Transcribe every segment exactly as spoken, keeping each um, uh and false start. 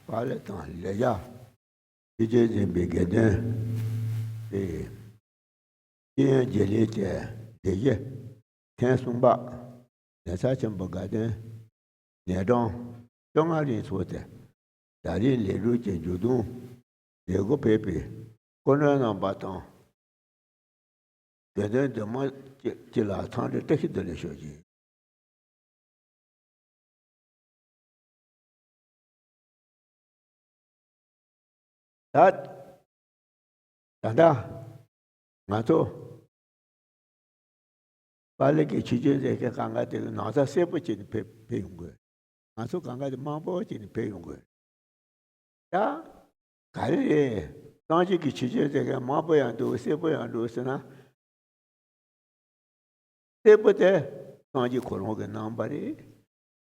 པཱ་ལི་དང་ལེགས་སྦྱར་ཆོས་འབྱུང་འཛིན་པའི་དགེ་འདུན་པའི་ཤེས་ཡོན་རྒྱུན་ལས་ཀྱི་སྡེ་བཞི་མཁན་གསུམ་པ་ལས་ཚབ་ཆེན་པོ་དགའ་ལྡན་ནས་གྲངས་བཅོ་ལྔ་རིང་འཚོགས་ཏེ། ད་རེས་ལས་རིམ་གྱི་མཇུག་སྡོམ་ལས་འགོ་ཕེབས་པའི་སྐུ་མགྲོན་རྣམ་པ་དང་། དགེ་འདུན་འདུས་མང་སྤྱི་ལ་འཚམས་འདྲི་བཀྲ་ཤིས་བདེ་ལེགས་ཞུ་རྒྱུ། ད་ད་ལྟ་ང་ཚོ་པཱ་ལི་གི་ཆོས་འབྱུང་མཛད་མཁན་གང་ག་དེ་ནང་ཚ་གསལ་པོ་བྱས་ནས་ཕེབས་ཕེབས་ཡོང་དགོས། ང་ཚོ་གང་ག་དེ་མང་པོ་བྱས་ནས་ཕེབས་ཡོང་དགོས། ད་ག་རེ་རེད། སངས་རྒྱས་ཀྱི་ཆོས་འབྱུང་མཛད་མཁན་མང་པོ་ཡང་འདུག་གསལ་པོ་ཡང་འདུག་ཟེར་ན། གསལ་པོ་དེ་སངས་རྒྱས་ཁོ་རང་གིས་གནང་བ་རེད།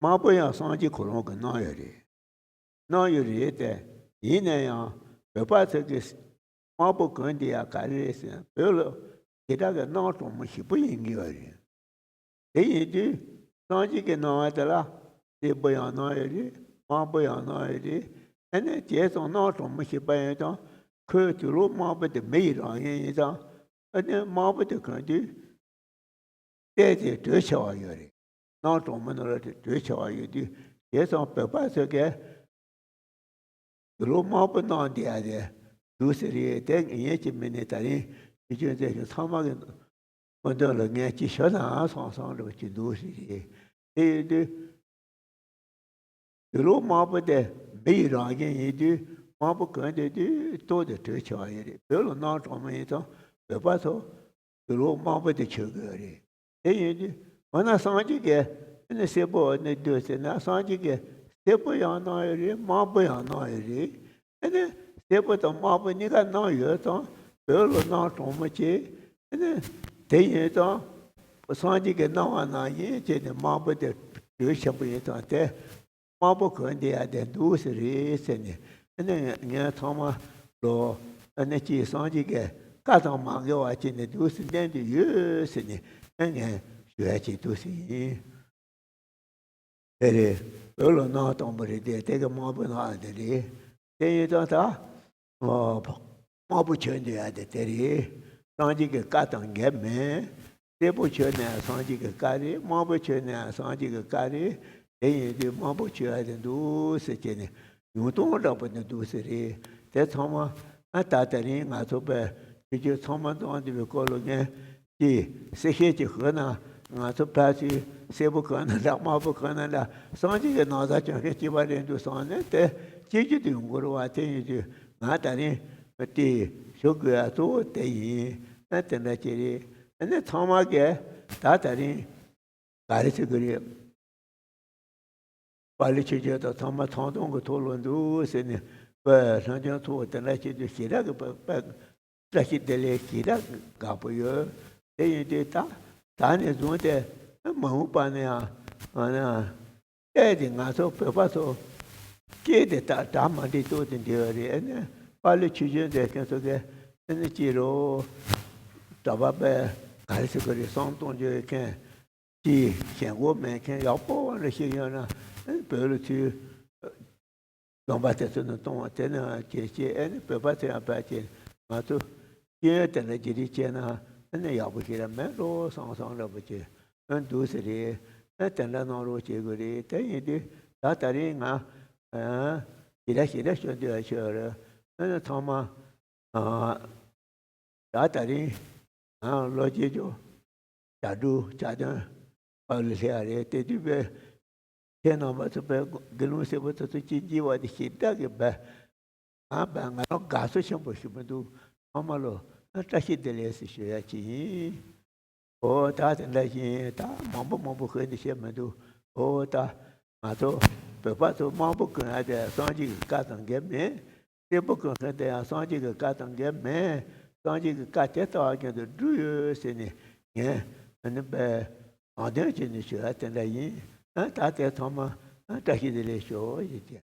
མང་པོ་ཡང་སངས་རྒྱས་ཁོ་རང་གིས་གནང་ཡོད་རེད། གནང་ཡོད་རེད་དེ། ཡིན་ན་ཡང་བོད་པ་ཚོ་གིས་མང་པོ་གོན་དེ་ཡང་ག་རེ་རེད་ཟེར་ན། བོད་ལ་དེ་དག་གི་གནང་གྲོང་མོ་ཞིག་པོ་ཡིན་གྱི་ཡོད་རེད། དེ་ཡིན་དུས་སངས་རྒྱས་ཀྱིས་གནང་བ་དེ་ལ་གསལ་པོ་ཡང་གནང་ཡོད་རེད། མང་པོ་ཡང་གནང་ཡོད་རེད། ཨ་ནི་བྱས་ཙང་གནང་གྲོང་མོ་ཞིག་པ་ཡིན་ཙང་། ཁོས་དུས་ལོ་མང་པོ་དེ་མི་ཡི་རང་བཞིན་ཡིན་ཙང་། ཨ་ནི་མང་པོ་དེ་གོན་དུས་ལྟས་དེ་དྲོད་ཆེ་བ་ཡོད་རེད། གནང་གྲོང་མོ་ནང་ལ་དེ་དྲོད་ཆེ་བ་ཡོད་དུས། བྱས་ཙང་བོད་པ་ཚོ་གས་དུ་ལོ་མང་པོ་གནང་བསྡད་ཡ་དེ་འདུག་ཟེར་རེད། དེ་ངས་ཅི་མིན་ནས་ད་རིང་ཆོས་འབྱུང་མཛད་མཁན་ཚང་མ་གི་སྐུ་མདུན་ལ་ངས་ཅི་ཞུ་ན་སོང་སོང་འདྲ་བ་ཅིག་འདུག་ཟེར་རེད། དེ་ཡིན་དུས་དུ་ལོ་མང་པོ་དེ་མི་ཡི་རང་བཞིན་ཡིན་དུས། མང་པོ་གོན་བསྡད་དུས་ལྟོ་དེ་དྲོད་ཆེ་བ་ཡོད་རེད། བོད་ལ་གནང་གྲོང་མོ་ཡིན་ཙང་བོད་པ་ཚོ་དུ་ལོ་མང་པོ་དེ་མཆོད་དགོས་རེད། དེ་ཡིན་དུས་འོ་ན་སངས་རྒྱས་ཀྱིས་ཨ་ནི་གསལ་པོ་ཨ་ནི་འདུག་ཟེར་ན། སངས་རྒྱས་ཀྱིས་གསལ་པོ་ཡང་གནང་ཡོད་རེད། མང་པོ་ཡང་གནང་ཡོད་རེད། ཨ་ནི་གསལ་པོ་དང་མང་པོ་གཉིས་ཀ་གནང་ཡོད་ཙང་བོད་ལ་གནང་གྲོང་མོ་བྱས། ཨ་ནི་དེ་ཡིན་ཙང་སངས་རྒྱས་ཀྱིས་གནང་བ་ནང་བཞིན་བྱས་ནས་མང་པོ་དེ་དྲོད་ཆེན་པོ་ཡིན་ཙང་དེ། དམར་པོ་གོན་བསྡད་ཡ་དེ་འདུག་ཟེར་རེད་ཟེར་ནས། ཨ་ནི་ངས་ཚང་མ་ལོ། ཨ་ནི་ཅིག་སངས་རྒྱས་ཀྱི་བཀའ་དང་མ་འགལ་བ་བྱས་ནས་འདུག་ཟེར་བསྟན་དུ་ཡོད་ཟེར་ནས། ཨ་ངས་ཞུ་ཡ་ཅིག་འདུག་ཟེར་ཡིན། དེ་རེད། བོད་ལ་གནང་དང་པོ་རེད་དེ། དེ་གི་དམར་པོ་གནང་ཡ་དེ་རེད། དེ་ཡིན་ཙང་ད། དམར་པོ་གྱོན་འདོད་ཡ་དེ་དེ་རེད། སངས་རྒྱས་ཀྱི་བཀའ་དང་འགལ་མེད། སེར་པོ་གྱོན་ན་ཡང་སངས་རྒྱས་ཀྱི་བཀའ་རེད། དམར་པོ་གྱོན་ན་ཡང་སངས་རྒྱས་ཀྱི་བཀའ་རེད། དེ་ཡིན་དུས་དམར་པོ་གྱོན་ཡ་དེ་འདུག་ཟེར་བྱས་ནས་ཉུང་མཐོང་འདྲ་པོ་དེ་འདུག་ཟེར་རེད། དེ་ཚང་མ་ཨ་ད་དེ་རིང་ང་ཚོ་པའི་ཆོས་བརྒྱུད་ཚང་མ་འཛོམས་བསྡད་པའི་སྐོར་ལ་ངས་ཀྱི་གསལ་བཤད་ཅིག་ཞུས་ན། ང་ཚོ་ཕལ་ཆེར་སེར་པོ་གོན་ན་འདྲ། དམར་པོ་གོན་ན་འདྲ། སངས་རྒྱས་ཀྱི་ན་བཟའ་གྱོན་མཁན་གཅིག་པ་རེད་འདུག་བསམ་ནས་དེ་གཅིག་གྱུར་དུ་ཡོང་དགོས་རེད་པ། དེ་ཡིན་དུས་ང་དེ་རིང་དེ་ཞུ་དགོས་ཡ་གཙོ་བོ་དེ་ཡིན། ཨ་དེ་འདྲ་ཅིག་རེད། ཨ་ནི་ཚང་མ་གིས་ད་དེ་རིང་ག་རེ་ཟེར་གི་རེད། པཱ་ལི་ཆོས་འབྱུང་དང་ཚང་མ་ཚོང་དོན་གྱི་ཐོག་ལ་འདུག་ཟེར་ནས། པ་ལྷན་ཚོགས་ཚོགས་དེ་འདྲ་བྱེད་དུས་ཞེ་དྲག་གི་པ་པ་བཀྲ་ཤིས་བདེ་ལེགས་ཞེ་དྲག་གི་དགའ་པོ་ཡོད། དེ་ཡིན་དུས་ད་ད་ནས་བཟུང་སྟེ་མ་འོངས་པ་ན་ཡང་ཨ་ན་སྐད་དེ་ང་ཚོ་བོད་པ་ཚོ་སྐད་དེ་ད་གྲ་མ་འགྲིག་ཏོག་དེ་འདྲ་ཡོད་རེད། ཨ་ནི་པཱ་ལི་ཆོས་འབྱུང་མཛད་མཁན་ཚོ་གིས་ཨ་ནི་ཅི་རོ། གྲྭ་པ་པས་ག་རེ་ཟེར་གི་རེད། བསམ་གཏོང་རྒྱུ་ཡོད་མཁན། ཀྱི་ཞེན་ཁོག་མེད་མཁན་ཡག་པོ་འདྲ་ཞིག་ཡོད་ན། ཨ་ནི་བོད་ལ་ཚུར་སྡོམ་པ་དེ་ཚོ་ནས་གཏོང་བ་དེ་ནས་བྱེད་ཅེས། ཨ་ནི་བོད་པ་ཚོ་ཡང་ཕལ་ཆེར་ང་ཚོ་ཤེས་ཡོན་དེ་འདྲ་བརྗེ་རེས་བྱས་ན་ཨ་ནི་ཡག་པོ་ཞིག་ར་མེད་འགྲོ་བསམ་བསམ་འདྲ་པོ་ཅིག་ཨ་འདུག་ཟེར་རེད། ཨ་དེ་འདྲ་གནང་རོགས་བྱེད་དགོས་རེད། དེ་ཡིན་དུས་ད་ད་རིང་ང་ཨ་ཞེ་དྲག་ཞེ་དྲག་ཤོད་འདོད་ཡ་ཤོད་རེད། ཨ་ནི་ཚང་མ་ཨ། ད་ད་རིང་ང་ལོ་བརྒྱད་ཅུ་གྱ་དྲུག་གྱ་བདུན་བར་ལ་སླེབས་ཡ་རེད། དེ་དུས་པའི་ཁྱེད་རྣམ་པ་ཚོ་པའི་དགེ་སློང་སེར་པོ་ཚོ་ཚོ་གཅིག་འགྱིད་པ་དེ་ཞེ་དྲག་གི་བས། ང་བས་ང་རང་དགའ་ཚོར་ཆེན་པོ་ཞིག་མི་འདུག་ཚང་མ་ལོ་བཀྲ་ཤིས་བདེ་ལེགས་ཟེར་ཞུ་ཡ་ཅིག་ཡིན། ཨོ་ད་དེ་འདྲ་ཞིག་ཡིན། ད་མང་པོ་མང་པོ་ཤོད་ནས་བཤད་མི་འདུག་ཨོ་ད་ང་ཚོ་བོད་པ་ཚོ་དམར་པོ་གོན་ཡ་དེ་སངས་རྒྱས་ཀྱི་བཀའ་དང་འགལ་མེད། སེར་པོ་གོན་མཁན་དེ་ཡང་སངས་རྒྱས་ཀྱི་བཀའ་དང་འགལ་མེད། སངས་རྒྱས་ཀྱི་བཀའ་དེ་ལྟ་བ་ཀུན་ཏུ་བསྒྲུབས་ཡོད་ཟེར་ནས་ངས་ཨ་ནི་དཔེ་ནང་དོན་བྱས་ནས་ཞུ་ཡ་དེ་འདྲ་ཡིན། ཨ་ད་དེ་ཚང་མ་ཨ་བཀྲ་ཤིས་བདེ་ལེགས་ཞུ་ཡིན་ཏེ།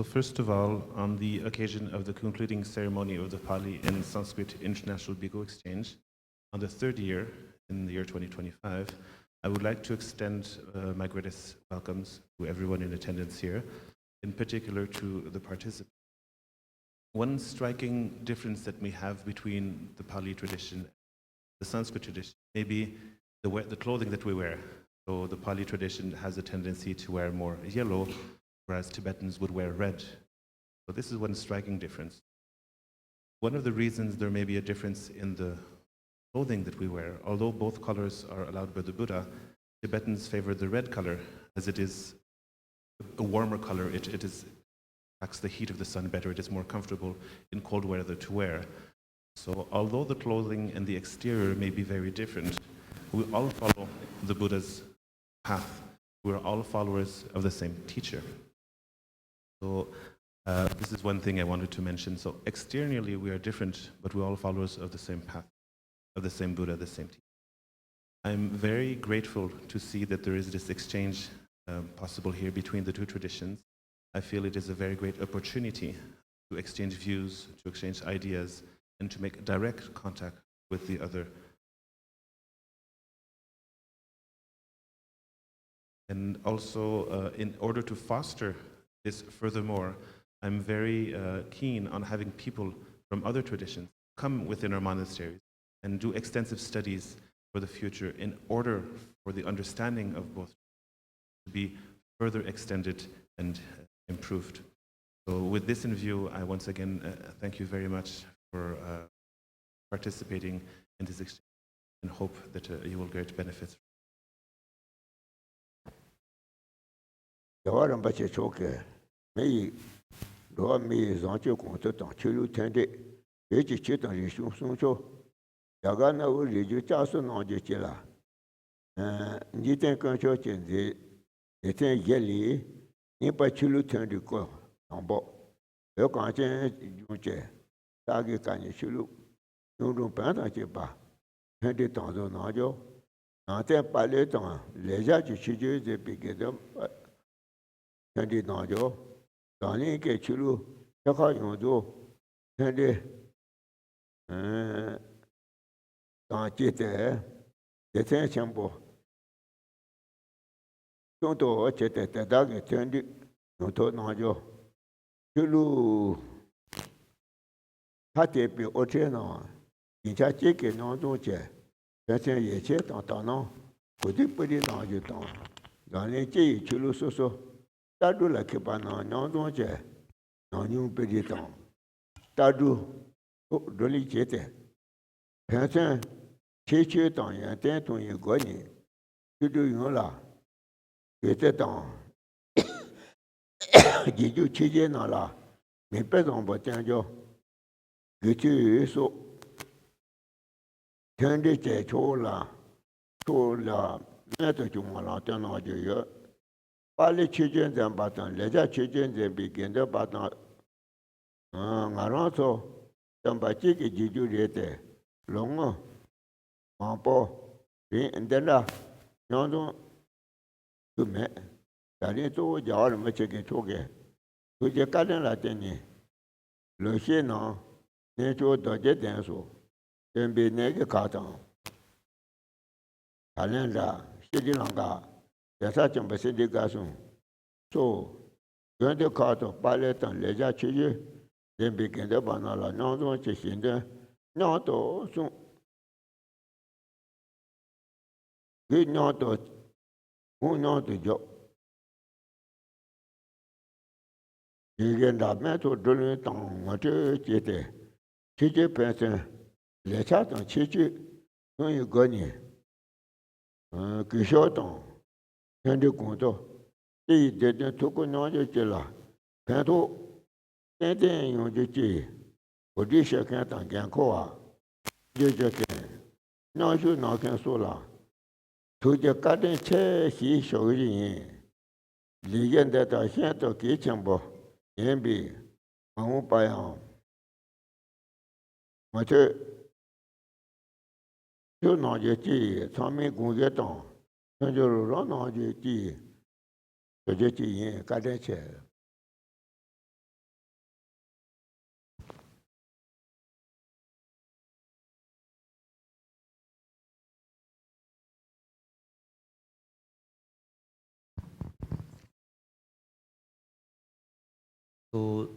So first of all, on the occasion of the concluding ceremony of the Pali and Sanskrit International Bhikkhu Exchange, on the third year, in the year twenty twenty-five, I would like to extend uh, my greatest welcomes to everyone in attendance here, in particular to the participants. One striking difference that we have between the Pali tradition and the Sanskrit tradition may be the, we- the clothing that we wear. So the Pali tradition has a tendency to wear more yellow, whereas Tibetans would wear red. So this is one striking difference. One of the reasons there may be a difference in the clothing that we wear, although both colors are allowed by the Buddha, Tibetans favor the red color as it is a warmer color. It, it is, attracts the heat of the sun better. It is more comfortable in cold weather to wear. So, although the clothing and the exterior may be very different, we all follow the Buddha's path. We are all followers of the same teacher. So, uh, this is one thing I wanted to mention. So, externally, we are different, but we're all followers of the same path, of the same Buddha, the same teacher. I'm very grateful to see that there is this exchange um, possible here between the two traditions. I feel it is a very great opportunity to exchange views, to exchange ideas, and to make direct contact with the other. And also, uh, in order to foster this furthermore, I'm very uh, keen on having people from other traditions come within our monasteries and do extensive studies for the future in order for the understanding of both to be further extended and uh, improved. So, with this in view, I once again uh, thank you very much for uh, participating in this exchange and hope that uh, you will get benefits. རྒྱལ་བ་རིན་པོ་ཆེ་མཆོག་གིས་མི་ཡི་འགྲོ་བ་མི་ཡི་བཟང་སྤྱོད་གོང་འཕེལ་དང་ཆོས་ལུགས་མཐུན་སྒྲིལ། བོད་ཀྱི་ཆོས་དང་རིག་གཞུང་སྲུང་སྐྱོབ། རྒྱ་གར་གནའ་བོའི་རིག་རྒྱུད་བསྐྱར་གསོ་གནང་རྒྱུ་བཅས་ལ། འཇིག་རྟེན་དཀོན་མཆོག་ཅན་མཛད་སྡེ་ཚན་བཞི་ལས། གཉིས་པ་ཆོས་ལུགས་མཐུན་སྒྲིལ་སྐོར་དང་པོ། བོད་གངས་ཅན་ལྗོངས་ཀྱི་ས་དགུའི་བཀའ་རྙིང་ཆོས་ལུགས་གཞུང་གྲོང་བོན་དང་བཅས་པ་མཐུན་སྒྲིལ་དམ་བཟུང་གནང་རྒྱུ། ནང་བསྟན་པཱ་ལི་དང་ལེགས་སྦྱར་གྱི་ཆོས་བརྒྱུད་འཛིན་པའི་དགེ་འདུན་པ་མཐུན་སྒྲིལ་གནང་རྒྱུ། འཛམ་གླིང་གི་ཆོས་ལུགས་ཆེ་ཁག་ཡོངས་རྫོགས་མཐུན་སྒྲིལ་དང་བཅས་ཏེ་སྡེ་ཚན་ཆེན་པོ་གསུམ་དུ་ཕྱེ་སྟེ་དེ་དག་གི་མཐུན་སྒྲིལ་ཡོང་ཐབས་གནང་རྒྱུ། ཆོས་ལུགས་ཐ་དད་པའི་དབུ་ཁྲིད་རྣམས་སྡིངས་ཆ་གཅིག་གི་མཉམ་འཛོམས་ཀྱིས་དོན་ཚན་ཡིད་ཆེས་དང་དག་སྣང་གོ་བསྡུར་སྤེལ་རེས་གནང་རྒྱུ་དང་། འཛམ་གླིང་སྤྱི་ཡི་ཆོས་ལུགས་སོ་སོ་ལྟ་གྲུབ་ལ་མཁས་པ་རྣམས་མཉམ་འཛོམས་ཀྱིས་ཉམས་མྱོང་སྤེལ་རེས་དང་ལྟ་གྲུབ་ཐོག་བགྲོ་གླེང་བྱས་ཏེ། ཕན་ཚུན་ཁྱད་ཆོས་དང་ཡོན་ཏན་མཐོང་བའི་སྒོ་ནས་ཆོས་གྲོགས་ཡོངས་ལ་གུས་བརྩི་དང་། རྗེས་འཇུག་ཆོས་གཞན་རྣམས་ལ་མིག་དཔེ་བཟང་པོ་བསྟན་རྒྱུ། དགེ་ཚུལ་སོགས་མཐུན་སྒྲིལ་བཅས་ཕྱོགས་ལ་ཕྱོགས་ལ་རྨད་དུ་བྱུང་བ་ལམ་སྟོན་གནང་རྒྱུ་ཡོད། པཱ་ལི་ཆོས་བརྒྱུད་འཛིན་པ་དང་ལེགས་སྦྱར་ཆོས་བརྒྱུད་འཛིན་པའི་དགེ་འདུན་པ་དང་། ང་རང་ཚོ་སྟོན་པ་གཅིག་གི་རྗེས་འཇུག་རེད་དེ། ལོ་ངོ་མང་པོ་རིང་འདི་འདྲ་མཉམ་འཛོམས་ཐུབ་མེད། ད་རིང་གཙོ་བོ་རྒྱལ་བ་རིན་པོ་ཆེ་གི་མཆོག་གི་ཐུགས་རྗེ་བཀའ་དྲིན་ལ་བརྟེན་ནས། ལོ་ཤས་ནང་གནས་མཆོག་རྡོ་རྗེ་གདན་སོགས་སྟོན་པའི་གནས་རྒྱུ་ཁག་དང་། ཐའི་ལེན་ཌ། ཤྲི་ལངྐ། གེ་སར་ཆེན་པོ་སེ་འབྲས་དགའ་གསུམ་སོགས་དགོན་སྡེ་ཁག་ཏུ་པཱ་ལི་དང་ལེགས་སྦྱར་ཆོས་བརྒྱུད་འཛིན་པའི་དགེ་འདུན་པ་རྣམས་ལ་མཉམ་འཛོམས་ཀྱི་ཞལ་འདོན་མཉམ་དུ་གསུངས། གུས་མཉམ་དུ་ངུ་མཉམ་དུ་རྒྱོབ། ཡི་གེ་འདྲ་མིན་ཐོག་བགྲོ་གླེང་དང་ངོ་སྤྲོད་བྱས་ཏེ། ཆོས་བརྒྱུད་ཕན་ཚུན་ལེགས་ཆ་དང་ཁྱད་ཆོས་མཐོང་བའི་སྒོ་ནས། གུས་ཞབས་དང་མཐུན་སྒྲིལ་གོང་དུ་སྤྱི་ཡི་བདེ་དོན་ཐུགས་ཁུར་མཉམ་སྐྱོང་བཅས་ལ་ཕན་ཐོགས་ཏན་ཏན་ཡོང་རྒྱུ་བཅས་གོ་སྒྲིག་ཞུ་མཁན་དང་འགན་འཁུར་བ། བརྗོད་རྒྱུ་མཁན། མཉམ་ཞུགས་གནང་མཁན་སོགས་ལ་ཐུགས་རྗེ་བཀའ་དྲིན་ཆེ་ཞེས་ཞུ་གི་ཡིན། ལས་འགན་འདི་དག་ཤིན་ཏུ་གལ་ཆེན་པོ་ཡིན་པས། མ་འོངས་པ་ཡང་མུ་མཐུད་ཞུགས་གནང་རྒྱུ་བཅས་ཚང་མས་དགོངས་བཞེས་དང་མཐུན་འགྱུར་རོགས་རམ་གནང་རྒྱུ་བཅས་ཞུ་རྒྱུ་བཅས་ཡིན། བཀའ་དྲིན་ཆེ། So,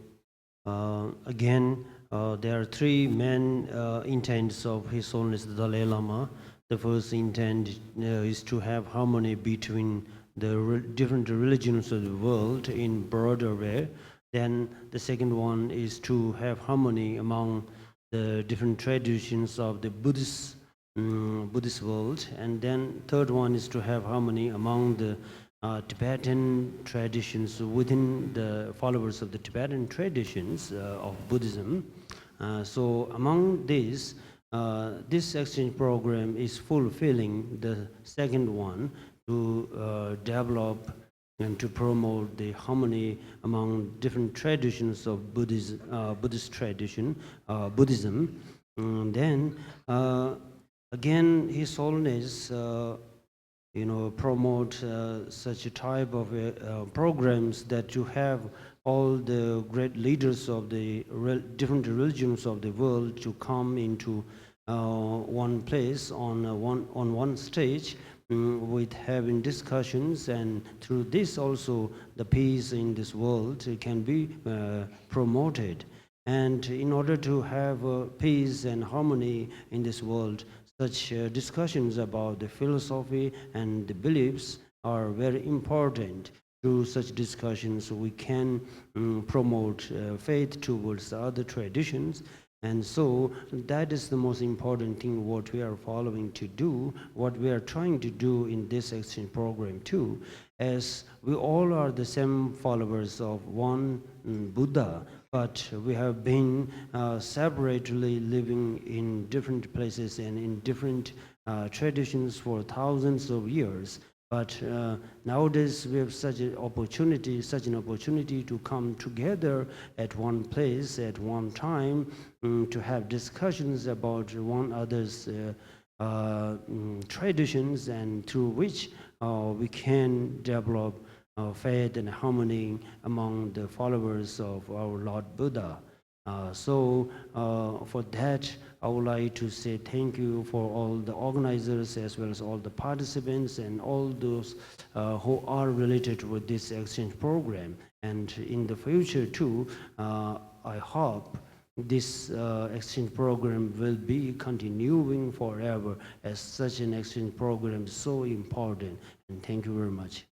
uh, again, uh, there are three main uh, intents of His Holiness the Dalai Lama. The first intent uh, is to have harmony between the re- different religions of the world in broader way. Then the second one is to have harmony among the different traditions of the Buddhist mm, Buddhist world. And then third one is to have harmony among the uh, Tibetan traditions within the followers of the Tibetan traditions uh, of Buddhism. Uh, so among these, uh, this exchange program is fulfilling the second one to uh, develop and to promote the harmony among different traditions of Buddhism, uh, Buddhist tradition, uh, Buddhism. And then uh, again, His Holiness, uh, you know, promote uh, such a type of uh, uh, programs that you have all the great leaders of the re- different religions of the world to come into uh, one place on uh, one on one stage mm, with having discussions, and through this also the peace in this world can be uh, promoted. And in order to have uh, peace and harmony in this world, such uh, discussions about the philosophy and the beliefs are very important. Through such discussions, we can mm, promote uh, faith towards the other traditions. And so that is the most important thing what we are following to do, what we are trying to do in this exchange program too, as we all are the same followers of one mm, Buddha, but we have been uh, separately living in different places and in different uh, traditions for thousands of years. But uh, nowadays we have such an opportunity, such an opportunity to come together at one place at one time mm, to have discussions about one another's uh, uh, mm, traditions, and through which uh, we can develop uh, faith and harmony among the followers of our Lord Buddha. Uh, so, uh, for that, I would like to say thank you for all the organizers as well as all the participants and all those uh, who are related with this exchange program. And in the future too, uh, I hope this uh, exchange program will be continuing forever, as such an exchange program is so important. And thank you very much.